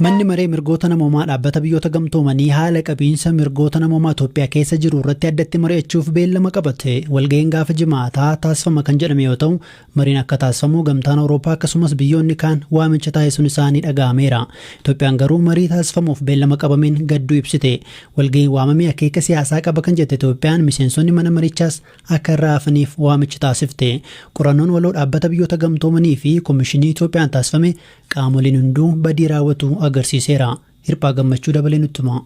Manni maree mirgoota namoomaa dhaabbata biyyoota gamtoomanii haala qabiinsa mirgoota namoomaa Itoophiyaa keessa jiru irratti addatti mari'achuuf beellama qabate. Walga'iin gaafa Jimaataa taasifama kan jedhame yoo ta'u, mariin akka taasifamu gamtaan Awurooppaa akkasumas biyyoonni kaan waamicha taasisuun isaanii dhaga'ameera. Itoophiyaan garuu marii taasifamuuf beellama qabameen gadduu ibsite. Walga'iin waamame akeeka siyaasaa qaba kan jette Itoophiyaan miseensonni mana marichaas akka irraa hafaniif waamicha taasifte. Qorannoon waloo dhaabbata biyyoota gamtoomanii fi Komishinii Itoophiyaan taasifame qaamoleen hunduu badii raawwatu agarsiiseera. Hirphaa Gammachuu dabalee nutti hima.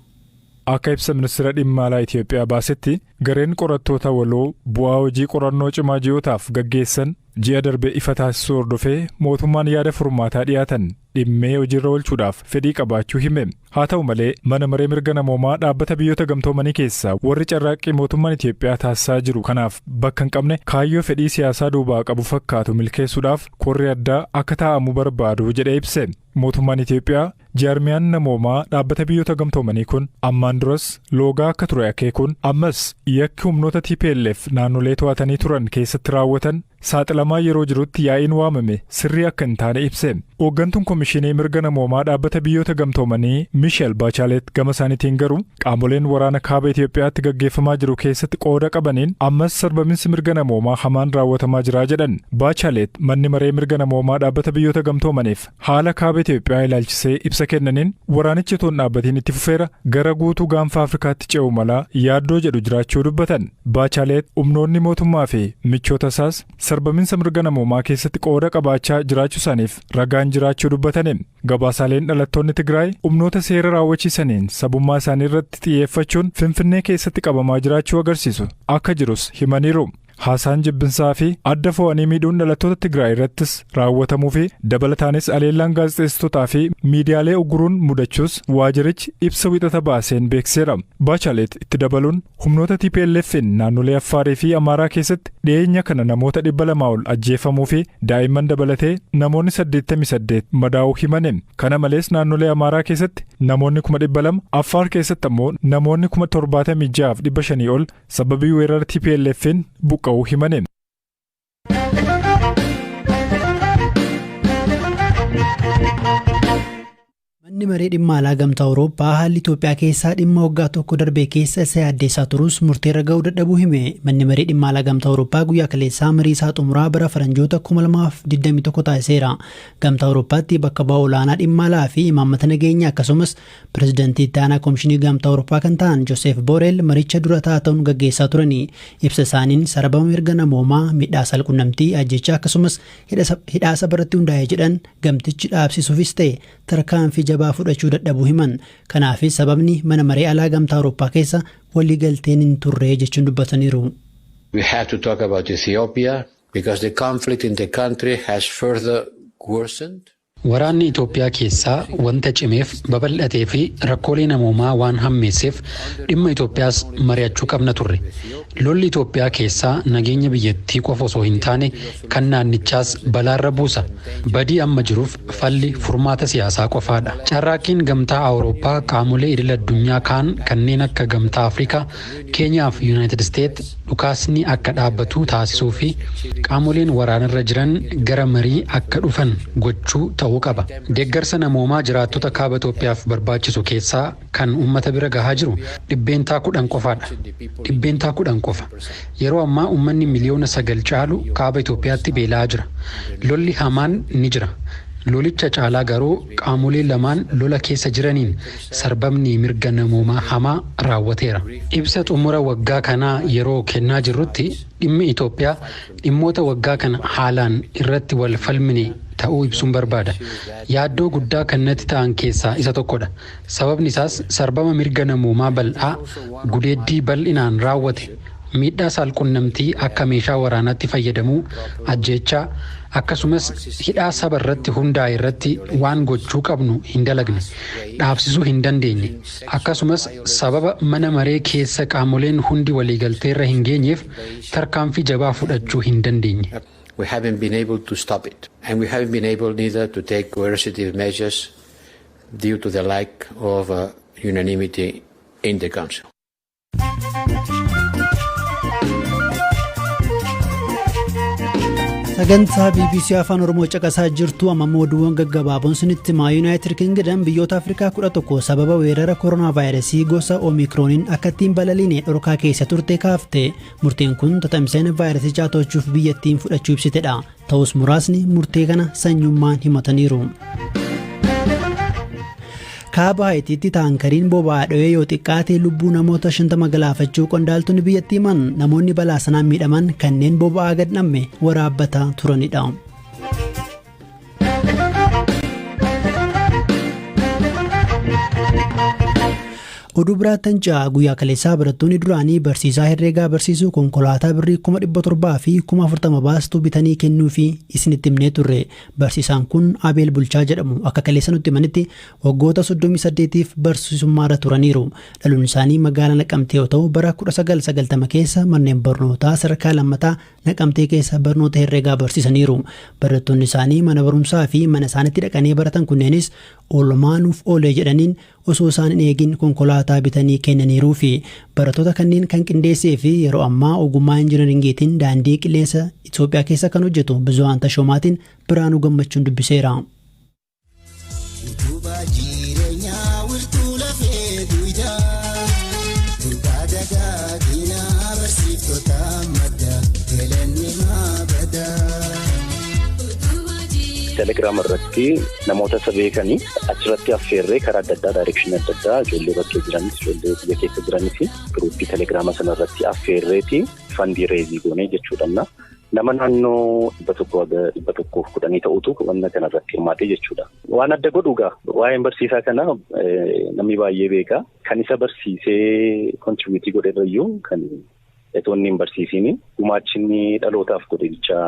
Akka ibsa ministeera dhimma alaa Itoophiyaa baasetti gareen qorattoota waloo bu'aa hojii qorannoo cimaa ji'ootaaf gaggeessan ji'a darbe ifa taasisuu hordofee mootummaan yaada furmaataa dhiyaatan dhimmee hojiirra oolchuudhaaf fedhii qabaachuu hime. Haa ta'u malee mana maree mirga namoomaa dhaabbata biyyoota gamtoomanii keessaa warri carraaqqii mootummaan Itoophiyaa taasisaa jiru kanaaf bakka hin qabne kaayyoo fedhii siyaasaa duubaa qabu fakkaatu milkeessuudhaaf korri addaa akka taa'amu barbaadu jedhee ibse. Mootummaan Itoophiyaa jaarmiyaan namoomaa dhaabbata biyyoota gamtoomanii kun ammaan duras loogaa akka ture akeekuun ammas yakki humnoota TPLF naannolee to'atanii turan keessatti raawwatan saaxilamaa yeroo jirutti yaa'iin waamame sirrii akka hin taane ibse. Hooggantuun Komishinii mirga namoomaa dhaabbata biyyoota gamtoomanii Miisheel Baachaaleet gama isaaniitiin garuu qaamoleen waraana kaaba Itoophiyaatti gaggeeffamaa jiru keessatti qooda qabaniin ammas sarbaminsi mirga namoomaa hamaan raawwatamaa jira jedhan. Baachaaleet manni maree mirga namoomaa dhaabbata biyyoota gamtoomaniif haala kaaba Itoophiyaa ilaalchisee ibsa kennaniin waraanichi otoo hin dhaabbatiin itti fufeera gara guutuu gaanfa Afrikaatti ce'uu mala yaaddoo jedhu jiraachuu dubbatan. Baachaaleet humnoonni mootummaa fi michoota isaas sarbaminsa mirga namoomaa keessatti qooda qabaachaa jiraachuu isaaniif ragaan jiraachuu dubbatani. Gabaasaaleen dhalattoonni Tigraay humnoota seera raawwachiisaniin sabummaa isaanii irratti xiyyeeffachuun Finfinnee keessatti qabamaa jiraachuu agarsiisu akka jirus himaniiru. Haasaan jibbinsaa fi adda fo'anii miidhuun dhalattoota Tigraay irrattis raawwatamuu fi dabalataanis aleellaan gaazexeessitotaa fi miidiyaalee uguruun mudachuus waajirichi ibsa wixata baaseen beeksiseera. Baachaleet itti dabaluun humnoota TPLF'n naannolee Affaarii fi Amaaraa keessatti dhiyeenya kana namoota 200 ol ajjeefamuu fi daa'imman dabalatee namoonni 88 madaa'uu himane. Kana malees naannolee Amaaraa keessatti namoonni 200,000, Affaar keessatti ammoo namoonni 76,500 ol sababii weerara TPLF'n buqqa'uu himane. Manni maree dhimma alaa gamtaa Awurooppaa haalli Itoophiyaa keessaa dhimma waggaa tokko darbe keessa isa yaaddeessaa turus murteerra ga'uu dadhabuu hime. Manni maree dhimma alaa gamtaa Awurooppaa guyyaa kaleessaa marii isaa xumuraa bara faranjoota 2021 taasiseera. Gamtaa Awurooppaatti bakka bu'aa olaanaa dhimma alaa fi imaammata nageenyaa akkasumas pirezidantii itti aanaa Komishinii Gamtaa Awurooppaa kan ta'an Joseef Booreel maricha dura ta'uun gaggeessaa turani. Ibsa isaaniin sarbama mirga namoomaa, miidhaa saalqunnamtii, ajjechaa akkasumas hidhaa sabarratti hundaa'e jedhan gamtichi dhaabsisuufis ta'e tarkaanfii jabaa fudhachuu dadhabuu himan. Kanaafis sababni mana maree alaa gamtaa Awurooppaa keessa waliigalteen hin turre jechuun dubbataniiru. We have to talk about Ethiopia because the conflict in the country has further worsened. Waraanni Itoophiyaa keessaa wanta cimeef babal'atee fi rakkoolee namoomaa waan hammeesseef dhimma Itoophiyaas mari'achuu qabna turre. Lolli Itoophiyaa keessaa nageenya biyyattii qofa osoo hin taane kan naannichaas balaarra buusa. Badii amma jiruuf falli furmaata siyaasaa qofaadha. Carraaqqiin gamtaa Awurooppaa qaamolee idil addunyaa kaan kanneen akka gamtaa Afrikaa, Keenyaa fi Yuunaayitid Isteet dhukaasni akka dhaabbatu taasisuu fi qaamoleen waraanarra jiran gara marii akka dhufan gochuu ta'uu qaba. Deeggarsa namoomaa jiraattota kaaba Itoophiyaaf barbaachisu keessaa kan uummata bira gahaa jiru 10% qofaadha. 10% qofa. Yeroo ammaa uummanni miliyoona 9 caalu kaaba Itoophiyaatti beela'aa jira. Lolli hamaan ni jira. Lolicha caalaa garuu qaamolee lamaan lola keessa jiraniin sarbamni mirga namoomaa hamaa raawwateera. Ibsa xumura waggaa kanaa yeroo kennaa jirrutti dhimmi Itoophiyaa dhimmoota waggaa kana haalaan irratti wal falmine ta'uu ibsuun barbaada. Yaaddoo guddaa kan natti ta'an keessaa isa tokkodha. Sababni isaas sarbama mirga namoomaa bal'aa gudeeddii bal'inaan raawwate miidhaa saalqunnamtii akka meeshaa waraanaatti fayyadamuu ajjeechaa akkasumas hidhaa saba irratti hundaa'e irratti waan gochuu qabnu hin dalagne dhaabsisuu hin dandeenye akkasumas sababa mana maree keessa qaamoleen hundi waliigalteerra hin geenyeef tarkaanfii jabaa fudhachuu hin dandeenye. We haven't been able to stop it, and we haven't been able neither to take coercive measures due to the lack of unanimity in the Council. Sagantaa BBC Afaan Oromoo caqasaa jirtu. Amma oduuwwan gaggabaaboon sinitti himaa. Yuunaayitid Kingdom biyyoota Afrikaa 11 sababa weerara koronaa vaayirasii gosa Oomikrooniin akka ittiin balaliine dhorkaa keessa turte kaafte. Murteen kun tatamsa'ina vaayirasichaa to'achuuf biyyattiin fudhachuu ibsitedha. Ta'us muraasni murtee kana sanyummaan himataniiru. Kaaba Haayitiitti taankariin boba'aa dho'ee yoo xiqqaate lubbuu namoota 50 galaafachuu qondaaltonni biyyattii himan. Namoonni balaa sanaan miidhaman kanneen boba'aa gad dhamme waraabbataa turanidha. Oduu biraattan ja'a. Guyyaa kaleessaa barattoonni duraanii barsiisaa herreegaa barsiisuu konkolaataa birrii 740,040 baastuu bitanii kennuu fi isinitti himnee turre. Barsiisaan kun Abeel Bulchaa jedhamu. Akka kaleessa nutti himanitti waggoota 38f barsiisummaarra turaniiru. Dhaloonni isaanii magaalaa Naqamtee yoo ta'u, bara 1990 keessa manneen barnootaa sadarkaa lammataa Naqamtee keessa barnoota herreegaa barsiisaniiru. Barattoonni isaanii mana barumsaa fi mana isaaniitti dhaqanii baratan kunneenis oolmaa nuuf oolee jedhaniin osoo isaan hin eegin konkolaataa bitanii kennaniiruu fi barattoota kanneen kan qindeessee fi yeroo ammaa ogummaa injinaringiitiin daandii qilleensa Itoophiyaa keessa kan hojjetu Bizuwaan Tashoomaatiin Biraanuu Gammachuun dubbiseera. Utubaa jireenyaa, wirtuu lafee duwidaa, burqaa dagaaginaa, barsiiftota madda galanni maabadaa. Telegiraam irratti namoota isa beekanii achirratti affeerree, karaa adda addaa, direction adda addaa, ijoollee bakkee jiranis, ijoollee biyya keessa jiranis giruuppii telegiraama sana irratti affeerreeti fund raise goonee jechuudha. Nama naannoo 100 haga 110 ta'utu wanna kana irratti hirmaate jechuudha. Waan adda godhu egaa waa'een barsiisaa kana namni baay'ee beeka. Kan isa barsiisee contribute godhe irrayyuu kan otoo inni hin barsiisiin gumaachinni dhalootaaf godhe bichaa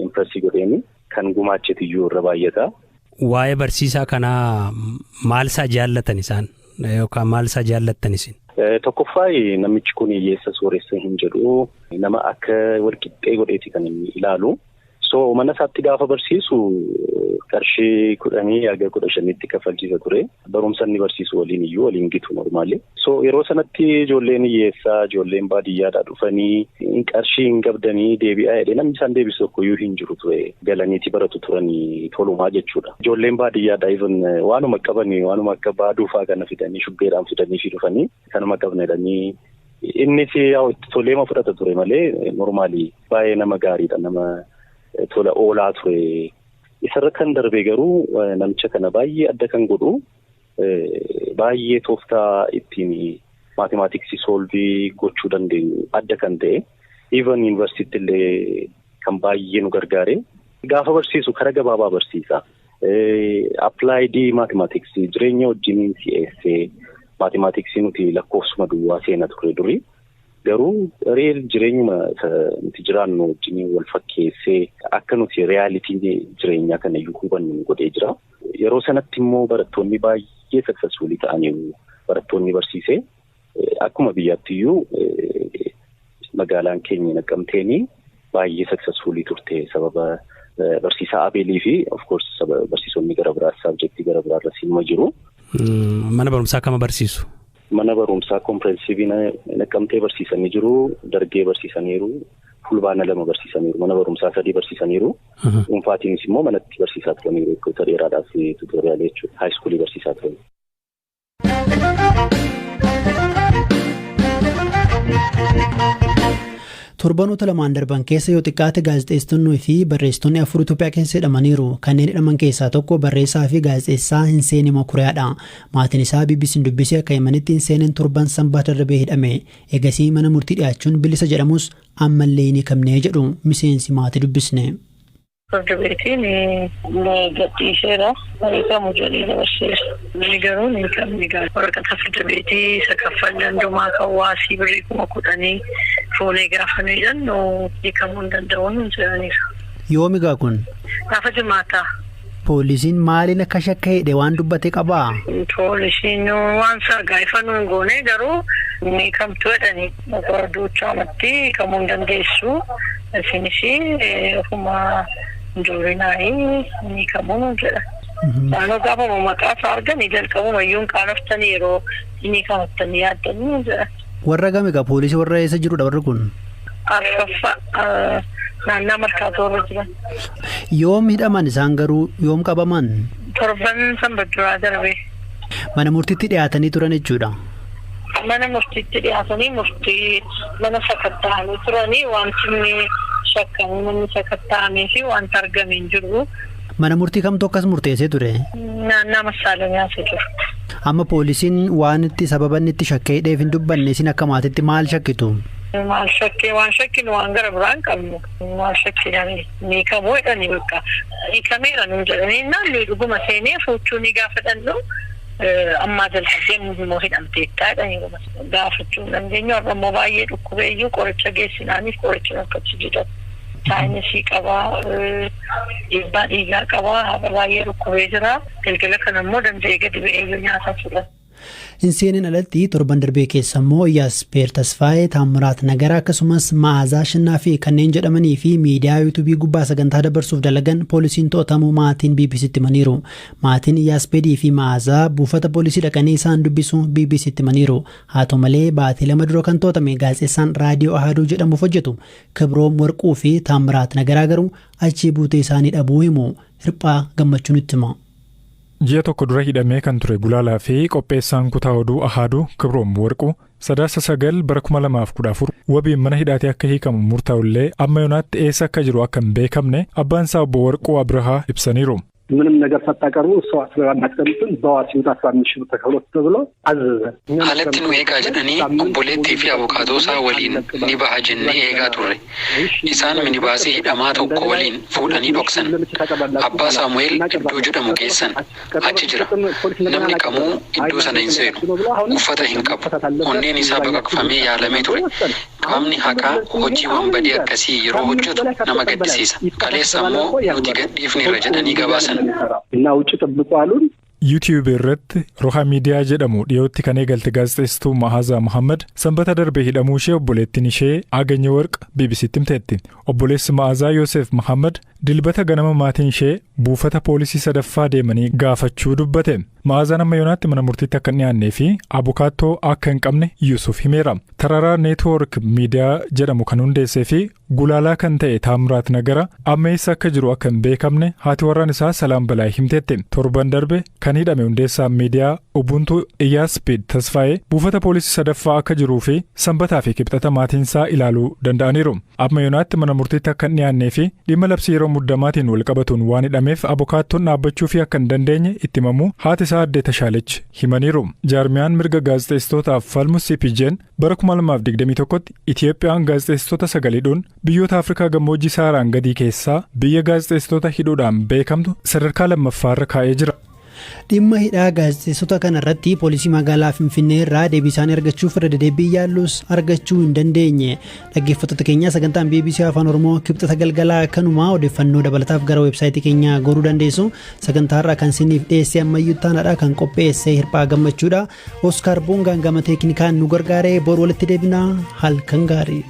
impress godheeni kan gumaacheetiyyuu irra baay'ata. Waa'ee barsiisaa kanaa maal isaa jaallatan isaan yookaan maal isaa jaallattan isin? Tokkoffaa, namichi kun hiyyeessa sooressa hin jedhu, nama akka walqixxee godheeti kan inni ilaalu. So mana isaatti gaafa barsiisu qarshii 10 haga 15tti kaffalchiisa ture. Barumsa inni barsiisu waliin iyyuu waliin gitu normal. So yeroo sanatti ijoolleen hiyyeessaa, ijoolleen baadiyyaadhaa dhufanii qarshii hin qabdanii deebi'aa jedhee namni isaan deebisu tokkoyyuu hin jiru ture. Galaniiti baratu turanii tolumaa jechuudha. Ijoolleen baadiyyaadhaa even waanuma qabanii, waanuma akka baaduufaa kana fidanii, shubbeedhaan fidanii fi dhufanii kanuma qabna jedhanii, innis itti toleema fudhata ture malee normal baay'ee nama gaariidha, nama tola oolaa ture. Isarra kan darbe garuu namicha kana baay'ee adda kan godhu baay'ee tooftaa ittiin mathematics solve gochuu dandeenyu adda kan ta'e, even yuunivarsiitii illee kan baay'ee nu gargaare. Gaafa barsiisu karaa gabaabaa barsiisa. Applied mathematics jireenya wajjiniin si'eessee, mathematics nuti lakkoofsuma duwwaa seena ture durii. Garuu real jireenyuma nuti jiraannu wajjiniin wal fakkeessee akka nuti reality jireenyaa kana iyyuu hubannu nu godhee jira. Yeroo sanatti immoo barattoonni baay'ee successful ta'aniiru, barattoonni barsiisee. Akkuma biyyaatti iyyuu magaalaan keenya Naqamteenii baay'ee successful turte sababa barsiisaa Abeelii fi of course barsiisonni gara biraas subject gara biraarra siinuma jiru. Mana barumsaa kama barsiisu? Mana barumsaa comprehensive Naqamtee barsiisanii jiru, Dargee barsiisaniiru, Fulbaana 2 barsiisaniiru, mana barumsaa sadii barsiisaniiru. Dhuunfaatiinis immoo manatti barsiisaa turaniiru, waggoota dheeraadhaaf tutorial jechuudha. High school barsiisaa turan. Torbanoota lamaan darban keessa yoo xiqqaate gaazexeessitoonni fi barreessitoonni afur Itoophiyaa keessa hidhamaniiru. Kanneen hidhaman keessaa tokko barreessaa fi gaazexeessaa Hinseenee Makuriyaadha. Maatiin isaa BBC'n dubbisee akka himanitti Hinseeneen torban Sanbata darbee hidhame. Egasii mana murtii dhiyaachuun bilisa jedhamus ammallee hin hiikamne jedhu miseensi maatii dubbisne. ፍርድ ቤtiin gadhiiseera, hiikamu jedhee dabarseera. Inni garuu hin hiikamne. Waraqata ፍርድ ቤtii isa kaffallee hundumaa kan waasii birrii 10,000 fuunee gaafa nuyi jennu hiikamuu hin danda'u nuun jedhaniiru. Yoomi gaa kun? Gaafa Jimaataa. Poolisiin maaliin akka shakka hidhe waan dubbate qabaa? Poolisiin waan isaa ifa nuun goone, garuu ni hiikamtu jedhanii duuchaamatti hiikamuu hin dandeessu. Isinis ofuma njoorinaayi ni hiikamuu nuun jedhan. Naannoo gaafama maqaa isaa arganii jalqabuma iyyuu hin qaanoftanii yeroo inni hiikamattanii yaaddanii jedhan. Warra gami gaa poolisii warra eessa jirudha warri kun? Arfaffaa naannaa Markaatoo irra jiran. Yoom hidhaman isaan garuu yoom qabaman? Torban sanbata darbe. Mana murtiitti dhiyaatanii turan jechuudha. Mana murtiitti dhiyaatanii murtii mana sakatta'anii turanii wanti inni shakkamee manni sakatta'amee fi wanta argame hin jiru. Mana murtii kamtu akkas murteessee ture? Naannaa Massaalamiyaa jiru. Amma poolisiin waan itti sababa inni itti shakkee hidheef hin dubbanne isin akka maatiitti maal shakkitu? Maal shakkee waan shakkinu waan gara biraan qabnu. Maal shakkinani ni kamuu jedhanii bakka hiikameera nuun jedhanii naannoo dhuguma seenee fuuchuu ni gaafadhannu. Ammaa jalqabdee immoo hidhamteettaa jedhanii gaafachuu hin dandeenyu. Har'a immoo baay'ee dhukkubeeyyuu qoricha geessinaaniif qoricha rakkachuu jedhamu. Saayinsii qabaa, dhiibbaa dhiigaa qabaa, har'a baay'ee dhukkubee jira. Galgala kana immoo danda'ee gadi ba'ee nyaata fudhata. Hin seeniin alatti torban darbee keessa immoo Iyyaaspeer Tasfaayee, Taammiraat Nagaraa akkasumas Ma'aazaa Shinnaa fi kanneen jedhamanii fi miidiyaa yuutuubii gubbaa sagantaa dabarsuuf dalagan poolisiin to'atamuu maatiin BBCtti himaniiru. Maatiin Iyyaaspeedii fi Ma'aazaa buufata poolisii dhaqanii isaan dubbisuu BBCtti himaniiru. Haa ta'u malee baatii 2 dura kan to'atame gaazexeessaan raadiyoo Ahaduu jedhamuuf hojjetu Kibroom Warquu fi Taammiraat Nagaraa garuu achii buutee isaanii dhabuu himu. Hirphaa gammachuu nutti hima. Ji'a tokko dura hidhamee kan ture Gulaalaa fi qopheessaan kutaa oduu Ahaaduu Kibroom Warquu Sadaasa 9 bara 2014 wabiin mana hidhaatee akka hiikamu murtaa'ullee amma yoonaatti eessa akka jiru akka hin beekamne abbaan isaa obbo Warquu Abrahaa ibsaniiru. ምንም ነገር ሳታቀርቡ ሰው አናስቀምጥም በዋስ ይውጣ 15 ሺህ ብር ተከፍሎ ተብሎ አዘዘ። Alatti nu eegaa jedhanii obboleettii fi abukaatoo isaa waliin ni baha jennee eegaa turre. Isaan minibaasii hidhamaa tokko waliin fuudhanii dhoksan. Abbaa Saamu'eel iddoo jedhamu geessan. Achi jira. Namni kamuu iddoo sana hin seenu. Uffata hin qabu. Onneen isaa baqaqfamee yaalamee ture. Qaamni haqaa hojii wanbadee akkasii yeroo hojjetu nama gaddisiisa. Kaleessa ammoo nuti gadhiifneerra jedhanii gabaasan. እና ውጭ ጠብቁ አሉን። YouTube irratti Roha Miidiyaa jedhamu dhiyootti kan eegalte gaazexeessituu Ma'aazaa Muhammad sanbata darbe hidhamuu ishee obboleettiin ishee Aganye Warq BBCtti himteetti. Obboleessi Ma'aazaa Yoosef Muhammad dilbata ganama maatiin ishee buufata poolisii sadaffaa deemanii gaafachuu dubbate. Ma'aazaan amma yoonaatti mana murtiitti akka hin dhiyaannee fi abukaattoo akka hin qabne Yuusuf himeera. Tararaa Neetwoork Miidiyaa jedhamu kan hundeessee fi gulaalaa kan ta'e Taamiraat Nagara amma eessa akka jiru akka hin beekamne haati warraan isaa Salaam Balaay himteetti. Torban darbe kan hidhame hundeessaan miidiyaa Ubuntu Iyyaaspeed Tasfaayee buufata poolisii sadaffaa akka jiruu fi sanbataa fi kibxata maatiinsaa ilaaluu danda'aniiru. Amma yoonaatti mana murtiitti akka hin dhiyaannee fi dhimma labsii yeroo muddamaatiin wal qabatuun waan hidhameef abukaattoon dhaabbachuu fi akka hin dandeenye itti himamuu haati isaa addee Tashaalech himaniiru. Jaarmiyaan mirga gaazexeessitootaaf falmu CPJ'n bara 2021tti Itiyoophiyaan gaazexeessitoota 9 hidhuun biyyoota Afrikaa gammoojjii Saharaan gadii keessaa biyya gaazexeessitoota hidhuudhaan beekamtu sadarkaa lammaffaarra kaa'ee jira. Dhimma hidhaa gaazexeessota kana irratti poolisii magaalaa Finfinnee irraa deebii isaanii argachuuf irra deddeebii yaallus argachuu hin dandeenye. Dhaggeeffattoota keenya sagantaan BBC Afaan Oromoo kibxata galgalaa kanumaa odeeffannoo dabalataaf gara weebsaayitii keenyaa goruu dandeessu. Sagantaa irraa kan isiniif dhiyeesse ammayyuu taanaadha kan qopheesse Hirphaa Gammachuudha. Oskaar Boongaan gama teeknikaan nu gargaaree boru walitti deebinaa halkan gaarii.